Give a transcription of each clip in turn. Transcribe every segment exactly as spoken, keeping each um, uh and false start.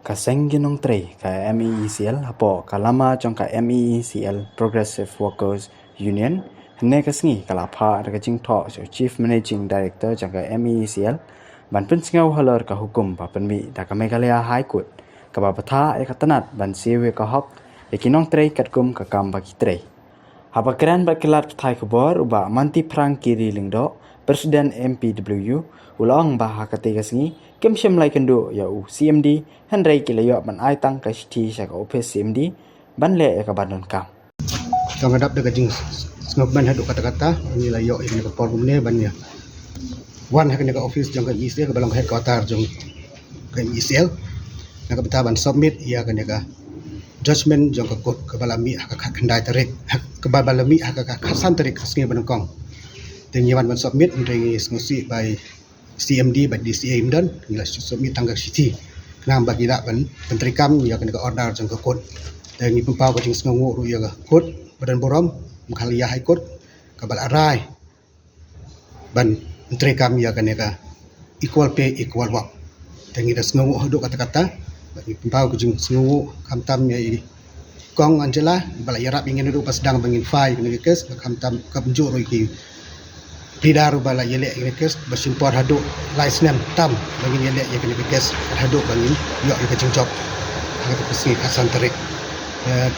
Ka seng ki nongtrei ka M E E C L hapoh ka lama jong ka M E E C L Progressive Workers Union, hynne ka sngi ka la phah da ka jingthoh sha u Chief Managing Director jong ka M E E C L ban pynsngew halor ka hukum ba pynmih da ka Meghalaya High Court kaba bthah ïa ka tnat ban siew ïa ka hok ïa ki nongtrei katkum ka kam ba ki trei. Haba kren bad ki lad pathai khubor, u Bah Manti Phrang Kiri Lyngdoh, President M P W, u la ong ba ha katei ka sngi kim shym la ïakynduh ïa u C M D, hynrei ki la ïoh ban ai tang ka shithi sha ka ophis C M D ban leh ïa ka ban donkam. Tang ka dap da ka jingsngewkmen haduh katta katta, ngi la ïoh ïa ka por kumne ban ïa wan ha kane ka office jong ka M E E C L kaba long headquarter jong ka M E E C L, na ka bynta ban submit ïa kane ka judgment jong ka court kaba la mih ha ka khatkhyndai tarik, ha, kaba la mih ha ka khatsan tarik ka sngi ba nyngkong. Te ngi wan ban submit, hynrei ngi sngewsih ba i C M D bad D C A im don, ngi la submit tang ka shithi khnang ba ki lah ban pyntreikam ïa kane ka order jong ka court. Te ngi pynpaw ka jingsngewnguh ruh ïa ka court ba don burom, Meghalaya High Court, kaba la rai ban pyntreikam ïa kane ka equal pay, equal work. Te ngi da sngewnguh haduh katta katta, bad ngi pynpaw ka jingsngewnguh khamtam ïa i Kong Angela, ba la ïarap ïa ngi naduh ba sdang ba ngin file ïa kane ka case, bad khamtam kumjuh ruh ïa ki pleader ruh ba la ïaleh ïa kane ka case ba shim por haduh lai snem tam ba ngin ïaleh ïa kane ka case, bad haduh ba ngin ïoh ïa ka jingjop ha kata ka sngi khatsan tarik. Eh,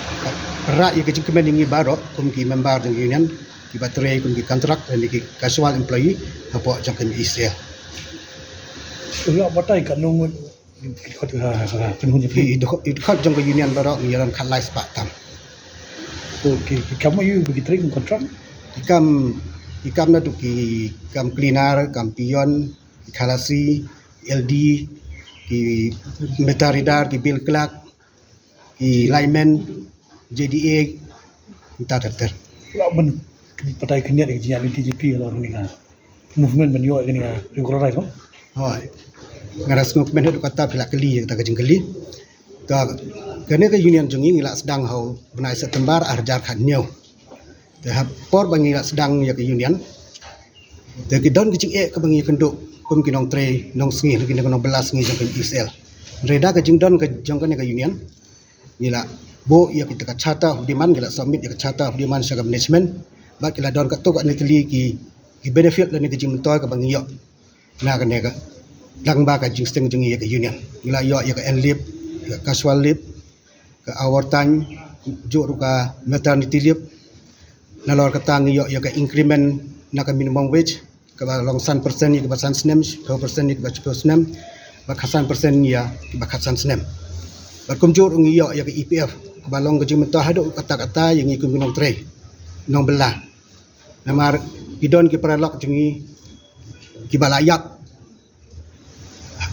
rah ïa ka jingkmen ïa ngi baroh kum ki member jong union, kiba trei kum ki contract lane ki casual employee hapoh jong ka M E E C L. Ula batai ka nong ki dkhot, ha, ha, ha, kynhun jong ki. Ki dkhot, ki dkhot jong ka union baroh ngi ïalam khatlai spah tam. Okay, ki kam aïu ba ki trei kum contract? Ki kam, ki kam naduh ki kam cleaner, kam peon, ki khalasi, L D, ki meter reader, ki bill clerk, ki lineman, J D A, mynta ter ter. Lah ban batai khyndiat ïa ka jingïaid lynti jong phi halor kane ka movement ban ïoh ïa kane ka regularize, no? Hooid. Nga da sngewkmen haduh katta phi la kylli ïa kata ka jingkylli. Ka, kane ka union jong ngi ngi la sdang ha u bnai September ar hajar khathynñiew. Te ha por ba ngi la sdang ïa ka union, te ki don ki jingeh kaba ngi ïakynduh kum ki nongtrei nongsngi, ki nongbylla sngi jong ka M E E C L. Hynrei da ka jingdon ka jong kane ka union, ngi la buh ïa kita ka charter of demand, ngi la submit ïa ka charter of demand sha ka management, bad ki la don katto katne tylli ki, ki benefit lane ka jingmyntoi kaba ngi ïoh na kane ka, lyngba ka jingsdang jong ngi ïa ka union. Ngi la ïoh ïa ka annual leave, ïa ka casual leave, ka overtime, kumjuh ruh ka maternity leave. Nalor kata ngi ïoh ïa ka increment na ka minimum wage, kaba long san percent ïa kiba san snem, shiphew percent ïa kiba shiphew snem, bad khatsan percent ïa kiba khatsan snem. Bad kumjuh ruh ngi ïoh ïa ka E P F, kaba long ka jingmyntoi haduh katta katta ïa ngi kum ki nongtrei, nongbylla. Namar ki don ki paralok jong ngi kiba la ïap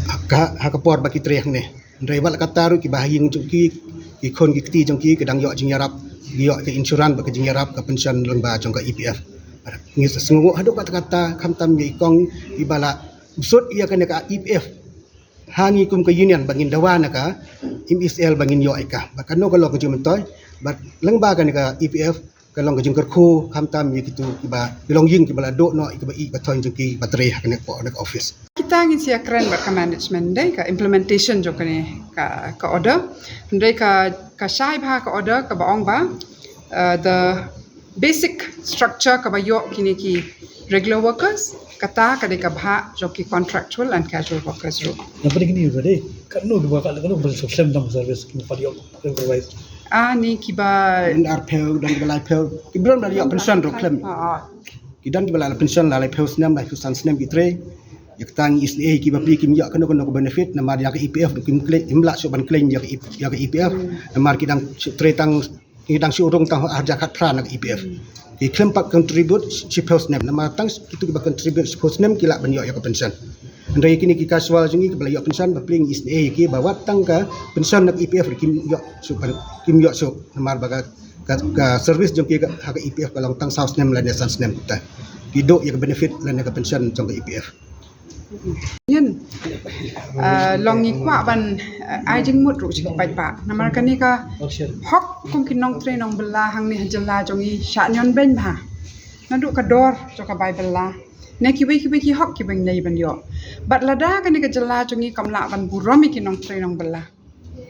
ha ka, ha ka por ba ki trei hangne. Hynrei wat la katta ruh kiba ha ïing jong ki, ki khun ki kti jong ki, ki dang ïoh jingïarap, ki ïoh ka insurance bad ka jingïarap ka pension lyngba jong ka E P F. Ngi sngewnguh haduh katta katta khamtam ïa i kong iba la bsut ïa kane ka E P F ha ngi kum ka union ba ngin dawa na ka M E E C L ba ngin ïoh ïa ka. Bad kano ka long ka jingmyntoi, bad lyngba kane ka E P F ka long ka jingkyrkhu khamtam ïa kito kiba, ki longïing kiba la duh noh ïa kiba ïeit ba thoiñ jong ki ba trei ha kane ka, kane ka office. Kita ngin sa ïakren bad ka management dei ka implementation jong kane ka, ka order. Hynrei ka, ka shai bha ka order kaba ong ba, uh, the basic structure kaba ïoh kine ki regular workers, kata ka dei ka bhah jong ki contractual and casual workers ruh. Yang penting kine ruh dei, kano kiba, kano kiba sukslem tang service kiba pat ïoh regularize. Ah, ni kiba. Don arphew, don kiba laiphew. Ki don ba la ïoh pension ruh khlem. Ah, ah. Ki don kiba la pension la laiphew snem, laiphew san snem ki trei. Ïa kata ngi isynei ïa ki ba phi kim ïoh kano kano ka benefit, namar ïa ka E P F ruh kim claim, kim lah shuh ban claim ïa ka E P, ïa ka E P F. Hmm. Namar ki dang shu trei tang, ki dang shu rung tang ha arhajar khatphra na ka E P F. Hmm. Ki khlem pat contribute shiphew snem, namar tang kito kiba contribute shiphew snem ki lah ban ïoh ïa ka pension. Hynrei kine ki casual jong ngi kiba la ïoh pension, bapli ngi isynei ïa ki ba wat tang ka pension na ka E P F ruh kim ïoh shuh, kim ïoh shuh, namar ba ka, ka, ka service jong ki ka, ha ka E P F ka long tang saw snem lane san snem te. Ki duh ïa ka benefit lane ka pension jong ka E P F. Ïa, ah, long ngi kwah ban, ah, ai jingmut ruh sha ki paidbah. Namar kane ka hok kum ki nongtrei nongbylla hangne ha jylla jong ngi shah ñion beiñ bha. Naduh ka dor jong ka bai bylla, ne kiwei kiwei ki hok kiba ngi dei ban ïoh. Bad lada kane ka jylla jong ngi kam lah ban burom ïa ki nongtrei nongbylla,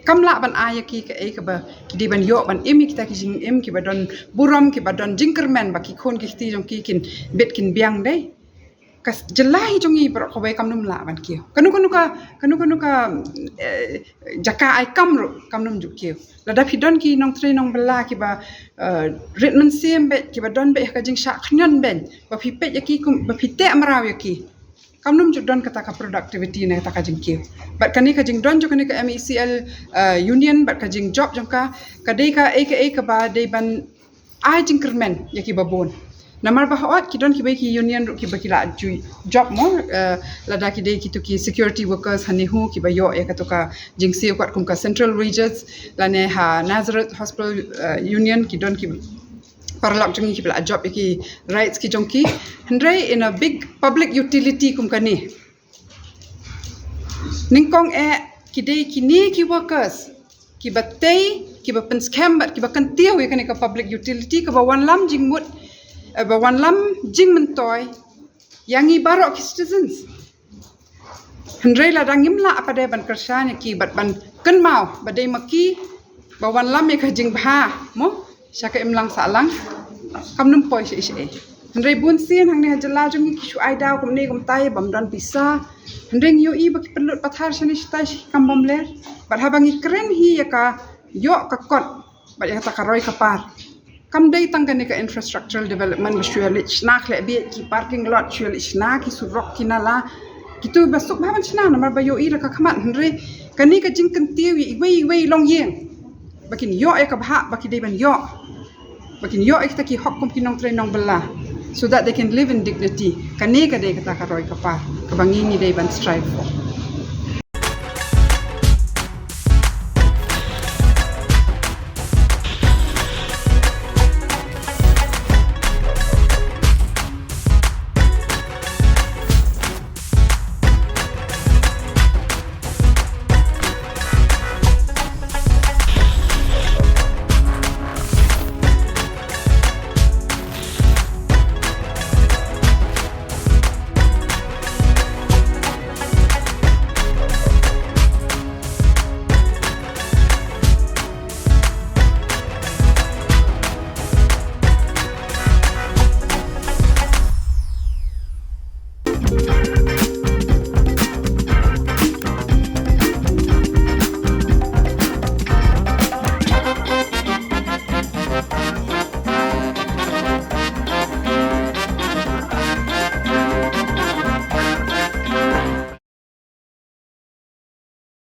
Kam lah ban ai ïa ki kaei kaba ki dei ban ïoh ban im ïa kita ki jingim kiba don burom, kiba don jingkyrmen, ba ki khun ki kti jong ki kin bit kin biang dei. Ka jylla hi jong ngi baroh kawei kam nym lah ban kiew. Kano kano ka, kano kano ka, eh, jaka ai kam ruh kam nym ju kiew. Lada phi don ki nongtrei nongbylla kiba, eh, rit mynsiem beit, kiba don beit ha ka jingshah khñiot beit, ba phi peit ïa ki kum, ba phi teh mraw ïa ki, kam nym ju don kata ka productivity ne kata ka jingkiew. Bad kane ka jingdon jong kane ka M E C L, eh, union bad ka jingjop jong ka, ka dei kaei kaei kaba dei ban ai jingkyrmen ïa kiba bun. Namar ba hooid ki don kiba ki union ruh kiba ki la ju jop mo, eh, lada ki dei kito ki security workers ha NEHU kiba ïoh ïa kato ka jingsiew katkum ka central wages, lane ha Nazareth Hospital, eh, Union ki don ki paralok jong ngi kiba la jop ïa ki rights ki jong ki. Hynrei in a big public utility kum kane, nyngkong eh ki dei kine ki workers kiba tei, kiba pynskhem bad kiba kyntiew ïa kane ka public utility kaba wanlam jingmut, eh, ba wanlam jingmyntoi ïa ngi baroh ki citizens. Hynrei lada ngim lah pat de ban kyrshan ïa ki bad ban kynmaw ba dei ma ki ba wanlam ïa ka jingbha mo sha ka imlang sahlang, kam nym poi shaei shaei. Hynrei bun sien hangne ha jylla jong ngi ki shu ai daw kumne kumtai bym don pisa. Hynrei ngi ïohi ba ki pynlut pathar shane shatai sha ki kam bymler. Bad haba ngi kren hi ïa ka ïoh ka kot bad ïa kata ka roi ka par, kam dei tang kane ka infrastructural development ba shu ïa leit shna khleh bieit ki parking lot, shu ïa leit shna ki surok ki nala. Kito ba suk bha ban shna namar ba ïohi da ka khmat, hynrei kane ka jingkyntiew ïa iwei iwei longïing ba kin ïoh ïa ka bhah ba ki dei ban ïoh, ba kin ïoh ïa kita ki hok kum ki nongtrei nongbylla, so that they can live in dignity. Kane ka dei kata ka roi ka par kaba ngi ngi dei ban strive for.